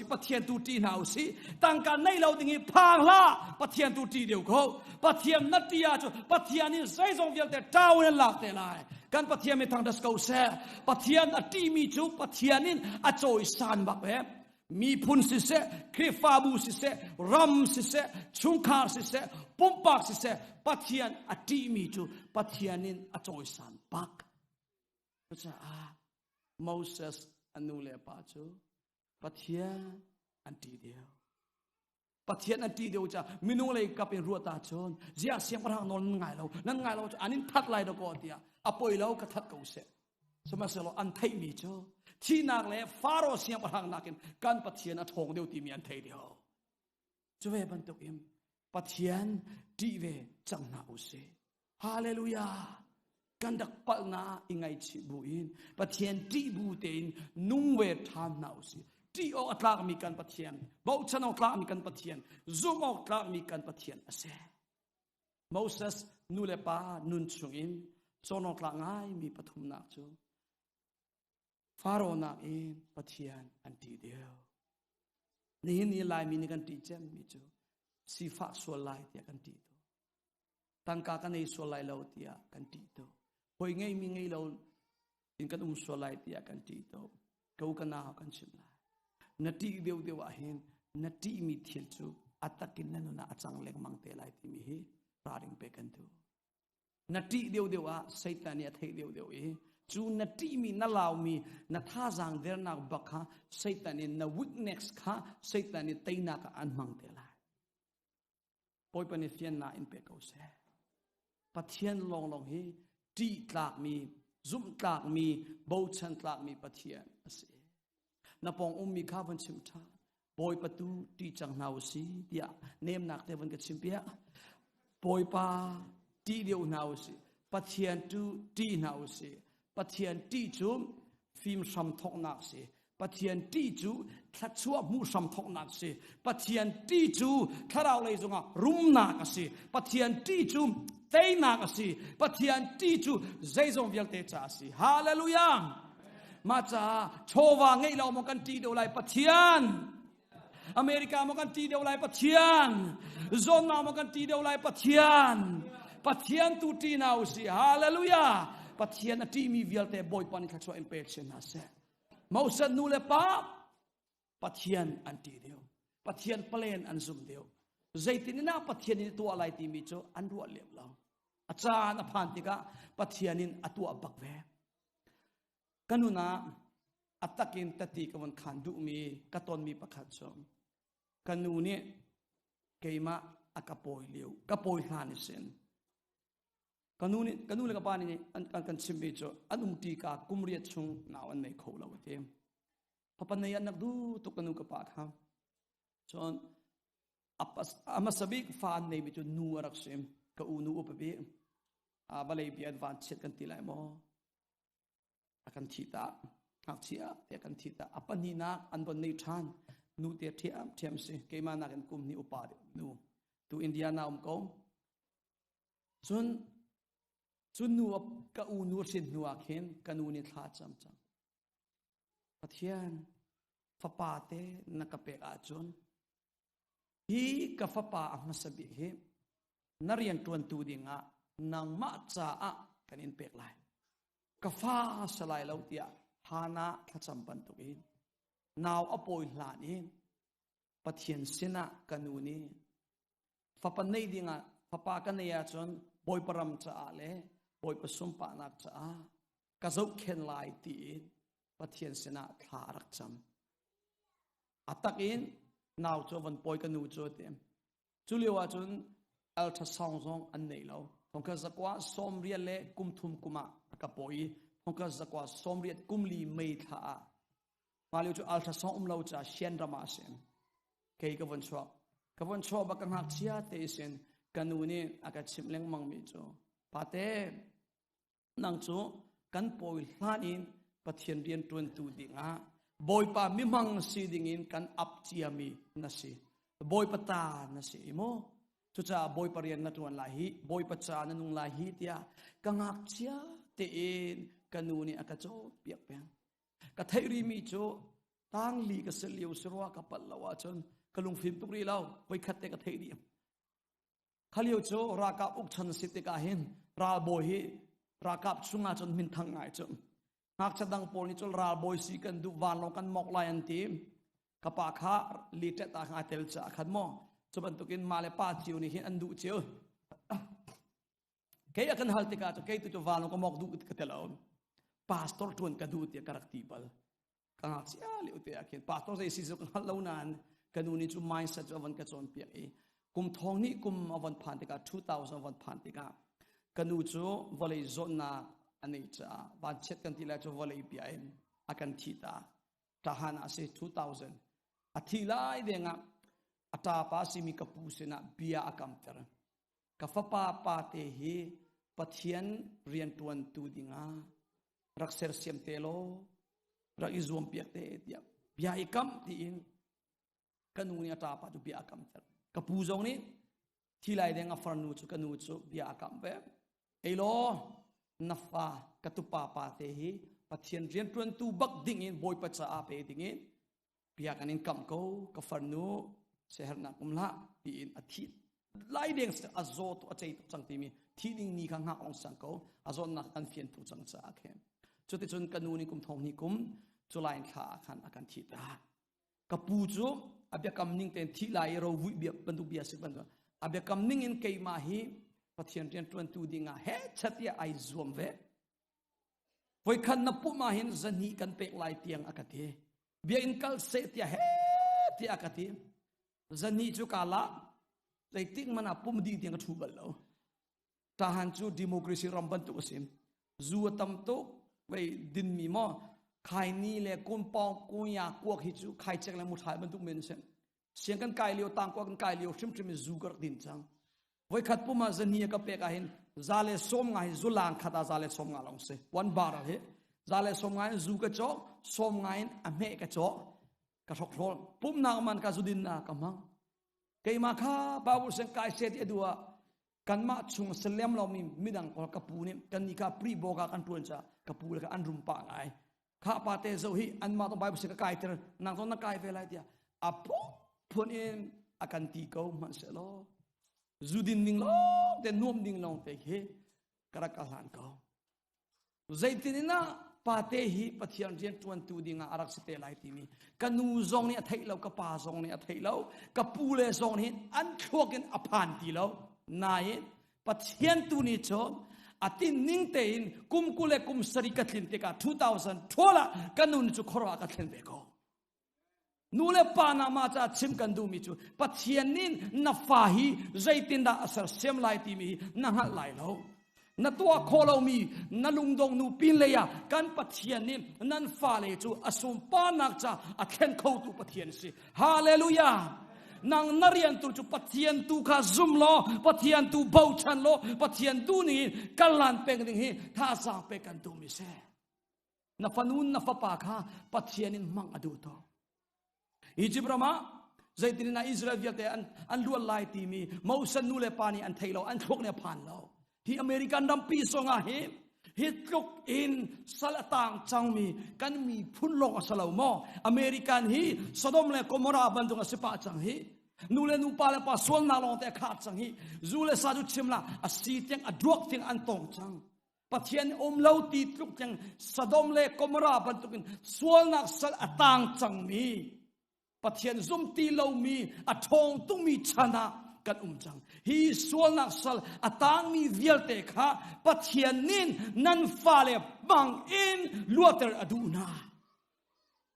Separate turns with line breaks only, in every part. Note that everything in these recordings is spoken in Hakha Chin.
Pathian tu ṭih hna usih. Tangka nei lo ding i phang hlah. Pathian tu ṭih deuh ko. Pathian na ṭih ahcun Pathian in zeizong vialte ṭau in an lak te lai. Kan Pathian mi thangṭhat ko seh. Pathian a ṭihmi cu Pathian in a cawisan bak ve. Miphun siseh, Khrihfabu siseh, ram siseh, chungkhar siseh, pumpak siseh, Pathian a ṭihmi cu Pathian in a cawisan bak. Cucaah Moses a nu le pa cu Pathian an ṭih deuh. Pathian an ṭih deuh caah minung lei kap in ruat ahcun ziah siangpahrang nawl nan ngai lo, nan ngai lo cu an in that lai dakaw tiah a poi lo ka that ko seh. Sihmanhsehlaw an theihmi cu thihnak le Faro siangpahrang nakin kan Pathian a ṭhawng deuh timi an thei deuh. Cu ve bantukin Pathian ṭih ve cang hna u sih. Hallelujah! Kan rak palhnak i ngaihchih bu in Pathian ṭih bu tein nung ve ṭhan hna u sih. Ṭih awk a tlakmi kan Pathian, bochan awk tlakmi kan Pathian, zumh awk tlakmi kan Pathian a si. Moses nu le pa nun chungin cawn awk tlak ngaimi pathumnak cu Faro nakin Pathian an ṭih deuh. Nihin ni Laimi nih kan ṭih cemmi cu sifah sual lai tiah kan ṭih tuk. Tangka ka nei sual lai lo tiah kan ṭih tuk. Hawi ngeimi ngei lo in kan um sual lai tiah kan ṭih tuk. Ko ka nau kan chim lai. Na ṭih deuh deuh ah hin na ṭihmi thil cu a takin na nun ah a cang lengmang te lai timi hi ralring pe kan duh. Na ṭih deuhdeuh ah Satan nih a theih deuhdeuh i cu na ṭihmi na laumi na thazaang dernak bak kha Satan nih na weakness kha Satan nih teinak ah an hmang te lai. Bawipa nih fiannak in pe ko seh. Pathian lawnglawng hi ṭih tlakmi, zumh tlakmi, bochan tlakmi Pathian a si. Na pawng ummi kha von chim ṭhan. Bawipa tu ṭih cang hna u si tiah nemnak te von ka chim piak. Bawipa ṭih deuh hna u si. Pathian tu ṭih hna u si. Pathian ṭih cu fim hram thawknak si. Pathian ṭih cu thluachuah hmuh hram thawknak si. Pathian ṭih cu thlarau lei zongah rumnak a si. Pathian ṭih cu teinak a si. Pathian ṭih cu zeizong vialte ca a si. Hallelujah! Mah caah chawva ngeih lo maw kan ṭih deuh lai Pathian? America maw kan ṭih deuh lai Pathian? Zawtnak maw kan ṭih deuh lai Pathian? Pathian tu ṭih hna usih. Hallelujah! Pathian a ṭihmi vialte Bawipa nih thluachuah in pek sin hna seh. Moses nu le pa Pathian an ṭih deuh. Pathian plan an zum deuh. Zeitin in ah Pathian in tuah lai timi cu an ruah lem lo. A caan a phan tikah Pathian in a tuah bak ve. Ka nun ah a takin tati ka von khan duhmi ka tonmi pakhat cu ka nu nih keimah a ka pawi lio ka pawi hlan i sin ka nu nih ka nu le ka pa nih an kan kan chimmi cu an umṭi ka kum riat chung nau an nei kho lo a ti papa nei an nak du tuk ka nu ka pa kha cun a hmasa bik fa an neimi cu nu a rak sim ka u nu upa bik vawlei pi an van chiat kan ti lai maw a kan thih ta ngakchia te kan thih ta a pahnihnak an von nei ṭhan nu te ṭhiam ṭhiam si keimah nakin kum hnih upa deuh nu tu Indiana um ko cun cun nu ka u nu hrin hnu ah khin ka nu nih thla cam cang Pathian fapa te na ka pek ahcun hi ka fapa a hmasa bik hi na rian ṭuantu dingah nangmah caah kan in pek lai. Ka fa salai lo tiah Hana thlacam bantukin nau a pawi hlan in Pathian sinah ka nu nih fapa nei dingah fapa ka nei ahcun Bawipa ram caah le Bawipa sunparnak caah ka zohkhen lai tiin Pathian sinah thla a rak cam. A tak in nau cu van pawi ka nu cu a ti. Cu lio ah cun ultrasound zong an nei lo. Thongkhat zakua sawmriat le kum thum kum ah a ka pawi i thongkhat zakua sawmriat kum li May thla ah mah lio cu ultrasound um lo caah Shan ram ah a si. Kei ka von chuak. Ka von chuak bak ka ngakchia te sin ka nu nih a ka chimh lengmang mi cu pate nang cu kan pawi hlan in Pathian rian ṭuantu dingah Bawipa mihmang si dingin kan ap ciami na si. Bawipa ta na si i mu. Cucaah Bawipa rian na ṭuan lai hi, Bawipa ca na nung lai hi tiah ka ngakchia tein ka nu nih a ka cawnpiak peng. Ka theih rihmi cu Tangli ka si lio si rua ka palh lo ahcun ka lungfim tuk rih lo. Voikhat te ka theih dih. Kha lio cu ralkap uk chan si tikah hin ralbawi hi ralkap chungah cun minthang ngai cu. Ngakchia dang pawl nih cun ralbawi si kan duh vanlawng kan mok lai an ti. Ka pa kha litet ah khan aa tel caah khan maw cu bantukin ma le pa cio nih hin an duh cio. Kei a kan hal tikah cu kei tu cu vanlawng ka mok duh ka ti lo. Pastor ṭuan ka duh tiah ka rak ti bal. Ka ngakchia lio te ah khin pastor zei si cu ka hngalh lo nain ka nu nih cu mindset cu a von ka cawnpiak i kum thong nih kum a von phan tikah 2000 a von phan tikah ka nu cu vawlei zawtnak a neih caah vanchiat kan ti lai cu vawlei bia in a kan thih ta. Tahan ah a si 2000. A thih lai deng ah a ṭapa simi ka pu sinah bia a kamter. Ka fapa pate hi Pathian rianṭuantu dingah rak sersiam te law rak i zuam piak te tiah bia i kam tiin ka nu nih a ṭapa cu bia a kamter. Ka pu zong nih thi lai deng a farnu cu ka nu cu bia a kam ve. Ei law na fa ka tupa pa te hi Pathian rianṭuantu bak ding in Bawipa caah pe ding in bia kan in kamh ko ka farnu sehernak um hlah tiin a thi lai deng a zaw tu a cei tuk cang timi thi ding ni kha ngak ong sang ko a zawtnak kan fian tuk cang caah khin cuticun ka nu nih kum thong ni kum July thla ah khan a kan thi ta ka pu cu a biakam ning tein thi lai i rovuih bia bantuk bia si bantuk a biakam ning in keimah hi Pathian rian ṭuantu dingah he chatiah ai zuam ve Voikhat na pum ah hin zahnih kan pek lai tiang a ka ti. Bia in kal seh tiah he tiah a ka ti. Zahnih cu ka la zeitik man ah pum dih tiang ka thu bal lo. Tahan cu democracy ram bantuk a si. Zu a tam tuk vei dinmi maw khaini le kunpawng kunya kuak hi cu khaicek le muthai bantuk men a si. Siang kan kai lio tangkua kan kai lio hrimhrim in zu ka rak din cang. Voikhat pum ah zani a ka pek ah hin za le sawm nga hi zulang khat ah za le sawm nga lawng si. One bar hi za le sawm nga in zu ka cawk, sawm nga in a hmeh ka cawk. Ka hrokhrol. Pumnak man ka zudin na ka hmang. Keimah kha Bible sen kai se ti a duh ah kanmah chung selem lomi midang pawl ka pu nih kan nih kha pri boka kan tuan ca ka pu le kha an rum pah ngai. Kha pa te zo hi anmah tong Bible se ka kai ter nang zong na kai ve lai tiah a phun in a kan ti ko hmanhsehlaw zudin ding lawng te nuam ding lawng te khi ka rak ka hlan ko. Zeitin in ah pate hi Pathian rian ṭuantu dingah a rak si te lai timi ka nu zong nih a theih lo ka pa zong nih a theih lo ka pu le zong nih an thluak in a phan ti lo nain Pathian tu nih cun a tin ning tein kum kul le kum sarih ka tlin tikah 2012 ah ka nun cu khuaruah ka thlen ve ko. Nu le pa na mah caah chim kan duhmi cu Pathian nih na fa hi zeitindah a sersiam lai timi hi na hngalh lai lo. Na tuah khawh lomi na lungdong nu pin lei ah kan Pathian nih nan fale cu a sunparnak ca a thlen khotu Pathian a si. Hallelujah! Nang na rian tu cu Pathian tu kha zum law, Pathian tu bochan law, Pathian tu ning in kalan peng ding hi thazaang pe kan duhmi si. Na fanu na fapa kha Pathian in hmang a duh to. Egypt ram ah zeitin in Israel vialte an an luat lai timi Moses nu le pa nih an thei lo, an thluak nih a phan lo. Hi American rampi zong ah hi hi tluk in sal a tang cangmi kan miphun lawng a si lo maw? American hi Sodom le Gomorrah bantuk a si pah cang hi. Nu le nu pa le pa sualnak lawng te a khah cang hi. Zu le sa cu chim la a si tiang a duak tiang an tong cang. Pathian um lo ti tluk tiang Sodom le Gomorrah bantukin sualnak sal a tang cangmi Pathian zum ti lomi a ṭhawng tungmi chan ah kan um cang. Hi sualnak sal a tangmi vialte kha Pathian nih nan fale bang in luater a duh hna.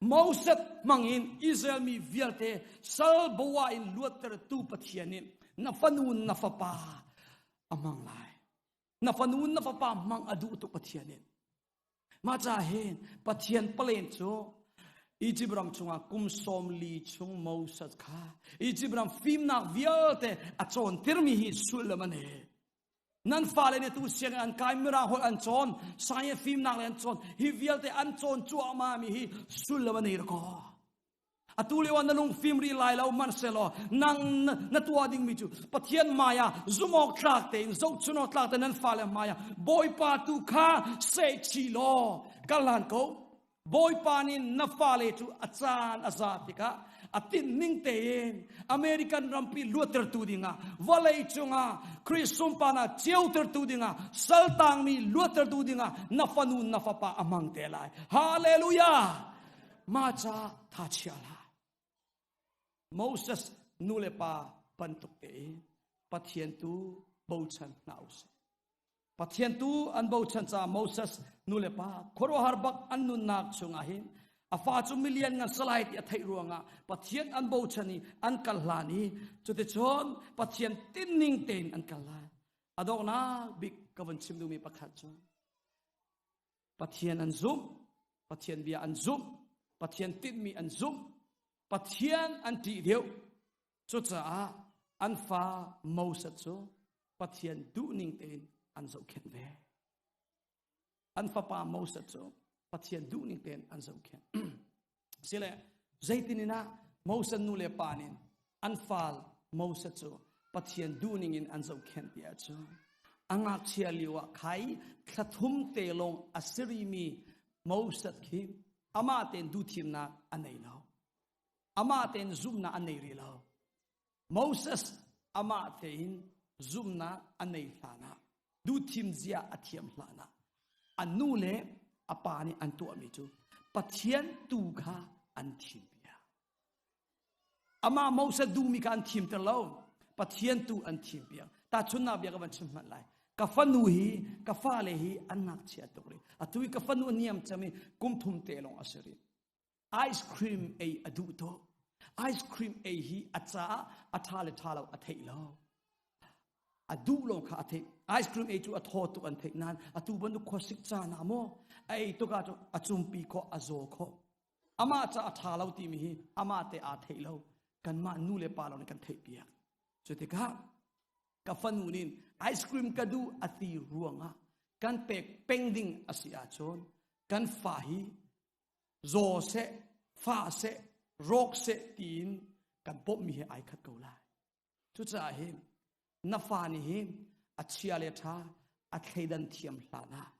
Moses hmangin Israel mi vialte sal boa in luattertu Pathian nih na fanu na fapa a hmang lai. Na fanu na fapa hmang a duh tuk Pathian nih. Mah ca hin Pathian palen cu Egypt ram chungah kum sawm li chung Moses kha Egypt ram fimnak vialte a cawntirmi hi sullam an he. Nan fale nih tu sianginn an kai mirang holh an cawn, science fimnak le an cawn, hi vialte an cawn cuahmah mi hi sullam an nei ko. Atu lio ah na lung fim rih lai lo hmanhsehlaw nang na tuah dingmi cu Pathian hmai ah zumh awk tlak tein zohchun awk tlak tein nan fale hmai ah Bawipa tu kha sehchih law kal hlan ko. Bawipa nih na fale cu a caan a za tikah a tinhning tein American rampi luattertu dingah vawlei cungah Khrih sunparnak ceutertu dingah saltangmi luattertu dingah na fanu na fapa a hmang te lai. Hallelujah! Ma ca tha chia lai. Moses nu le pa bantuk tein Pathian tu bochan hna usih. Pathian tu an bochan caah Moses nu le pa khuaruahhar bak an nunnak chungah hin a fa cu milian ngan salai ti a theih ruangah Pathian an bochan i an kal hlan i cuticun Pathian tinning tein an kal lai. A donghnak bik ka vun chim duhmi pakhat cu Pathian an zumh, Pathian bia an zumh, Pathian tinhmi an zumh, Pathian an ṭih deuh. Cucaah an fa Moses cu Pathian duhning tein an zohkhenh ve. An fapa Moses cu Pathian duhning tein an zohkhenh. Sile zeitin in ah Moses nu le pa nih an fal Moses cu Pathian duhning in an zohkhenh ti ahcun a ngakchia lio ah khai thlathum te lawng a sirimi Moses khi amah tein duhthimnak a nei lo. Amah tein zumhnak a nei rih lo. Moses amah tein zumhnak a nei hlan ah duhthim zia a thiam hlan ah a nu le a pa nih an tuahmi cu Pathian tu kha an thim piak. Amah Moses duhmi kha an thimter lo. Pathian tu an thim piak. Tahchunnak bia ka van chim hmanh lai. Ka fanu hi ka fale hi an ngakchia tuk rih. Atu i ka fanu a niam cem i kum thum te lawng a si rih. Ice cream ei a duh tuk. Ice cream ei hi a caah a ṭha le ṭha lo a theih lo. A duh lo kha a theih. Ice cream ei cu a thaw tuk an theih nain atu bantuk khuasik caan ah maw a ei tuk ahcun a cumpi khawh a zaw khawh. Amah ca a ṭha lo timi hi amah te aa theih lo. Kanmah nu le pa lo nih kan theih piak. Cu tikah ka fanu nih ice cream ka duh a ti ruangah kan pek peng ding a si ahcun kan fa hi zaw seh, fa seh, rawk seh tiin kan bawmhmi he ai khat ko lai. Cucaah hin na fa nih hin a chia le ṭha a thleidan thiam hlan ah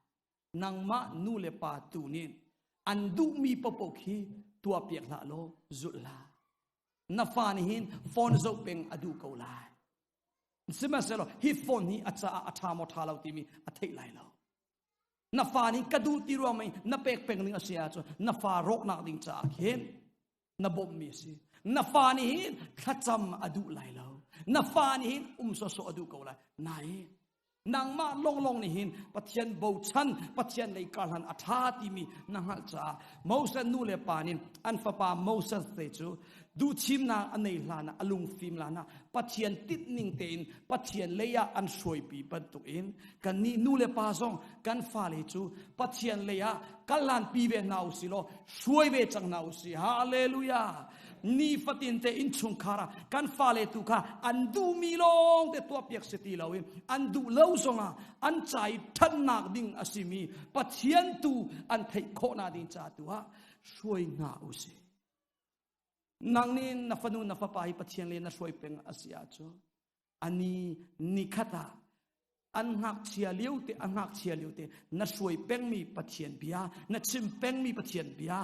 nangmah nu le pa tu nih an duhmi paohpaoh khi tuahpiak hlah law zulh hlah. Na fa nih hin phone zoh peng a duh ko lai. Sihmanhsehlaw hi phone hi a caah a ṭha maw ṭha lo timi a theih lai lo. Na fa nih ka duh ti ruang mei na pek peng ding a si ahcun na fa rawknak ding caah khin na bawmhmi a si. Na fa nih hin thlacam a duh lai lo. Na fa nih hin um sawsawh a duh ko lai. Nain nangmah longlong nih hin Pathian bochan, Pathian lei karhlan a ṭha timi na hngalh caah Moses nu le pa nih an fapa Moses te cu duhthimnak a nei hlan ah a lungfim hlan ah Pathian tinhning tein Pathian lei ah an hruaipi bantukin kannih nu le pa zong kan fale cu Pathian lei ah kallanpi ve hna u sih law hruai ve cang hna u sih. Hallelujah! Nifatin te innchungkhar ah kan fale tu kha an duhmi lawng te tuahpiak si ti loin an duh lo zongah an ca i ṭhatnak ding a simi Pathian tu an theih khawhnak ding ca tu ah hruai hna u sih. Nang nih na fanu na fapa hi Pathian le na hruai peng a si ahcun ani nikhat ah an ngakchia lio te a ngakchia lio te na hruai pengmi Pathian bia na chim pengmi Pathian bia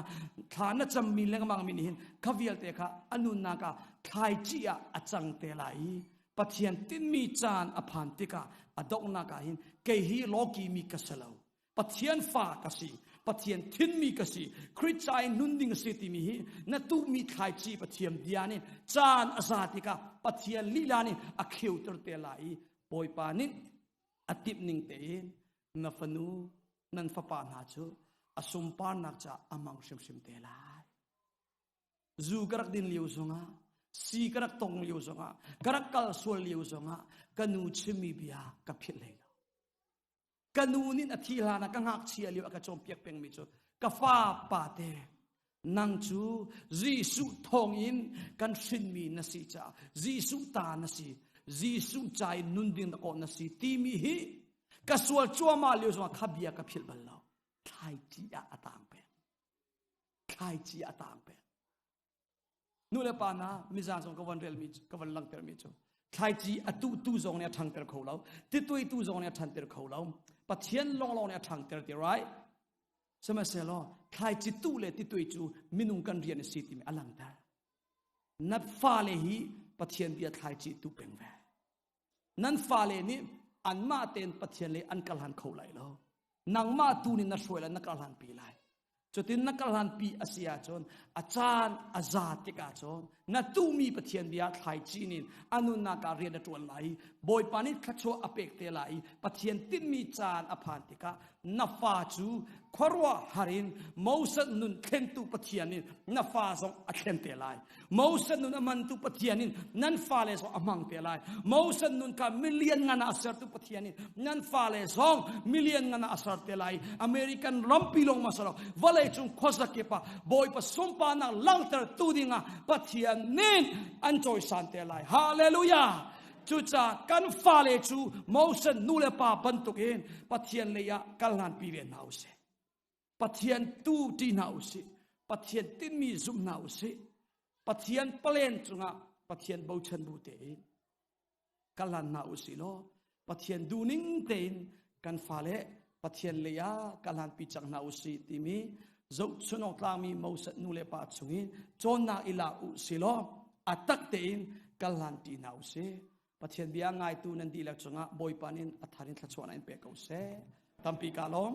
thla na cammi lengmang mi nih hin kha vialte kha a nunnak ah thlaici ah a cang te lai i Pathian tinmi caan a phan tikah a donghnak ah hin kei hi lawki mi ka si lo Pathian fa ka si, Pathian thinmi ka si, Khrih ca in nun ding a si timi hi na tuhmi thlaici Pathian bia nih caan a za tikah Pathian lila nih a kheuter te lai i Bawipa nih a timh ning tein na fanu nan fapa hna cu a sunparnak caah a hmang hrimhrim te lai. Zu ka rak din lio zongah, si ka rak tong lio zongah, ka rak kal sual lio zongah ka nu chimmi bia ka philh hlei lo. Ka nu nih a thi hlan ah ka ngakchia lio a ka cawnpiak pengmi cu ka fa pate nang cu Jesuh thawngin kan hrinmi na si caah Jesuh ta na si Jesuh ca in nun ding na kawh na si timi hi ka sual cuahmah lio zongah kha bia ka philh bal lo thlaici ah a tang peng thlaici ah a tang peng Nu le pa hna mizan zong ka van relmi ka van langhtermi cu thlaici a tuhtu zong nih a ṭhangter kho lo tituitu zong nih a ṭhanter kho lo Pathian lawnglawng nih a ṭhangter ti right? Sihmanhsehlaw thlaici tuh le titui cu minung kan rian a si timi a langhter. Na fale hi Pathian bia thlaici tu peng ve. Nan fale nih anmah tein Pathian le an kal han kho lai lo. Nangmah tu nih na hruai lai na kal han pi lai. Cutin na kal han pi a si ahcun a caan a za tikah cun na tuhmi Pathian bia thlaici nin a nunnak ah rian a ṭuan lai i Bawipa nih thluachuah a pek te lai i Pathian tinhmi caan a phan tikah na fa cu khuaruahhar in Moses nun thlentu Pathian in na fa zong a thlen te lai. Moses nun a mantu Pathian in nan fale zong a hmang te lai. Moses nun kha million ngan ah a sertu Pathian in nan fale zong million ngan ah a ser te lai. American rampi lawng ma salo vawlei cung khuazakip ah Bawipa sunparnak langhter tu ding ah Pathian nin an cawisan te lai. Hallelujah! Cucaah kan fale cu Moses nu le pa bantukin Pathian lei ah kal hlan pi ve hna usih. Pathian tu ṭih hna usih. Pathian tinhmi zum hna usih. Pathian palen cungah Pathian bochan bu tein kal hlan hna usih law Pathian duhning tein kan fale Pathian lei ah kal hlan pi cang hna usih timi zohchun awk tlangmi Moses nu le pa chung i cawnnak i la u si law a tak tein kal hlan ṭi hna usih. Pathian bia ngaitu nan dihlak cungah Bawipa nin a thar in thluachuahnak in pe ko seh. Tampi ka lawm.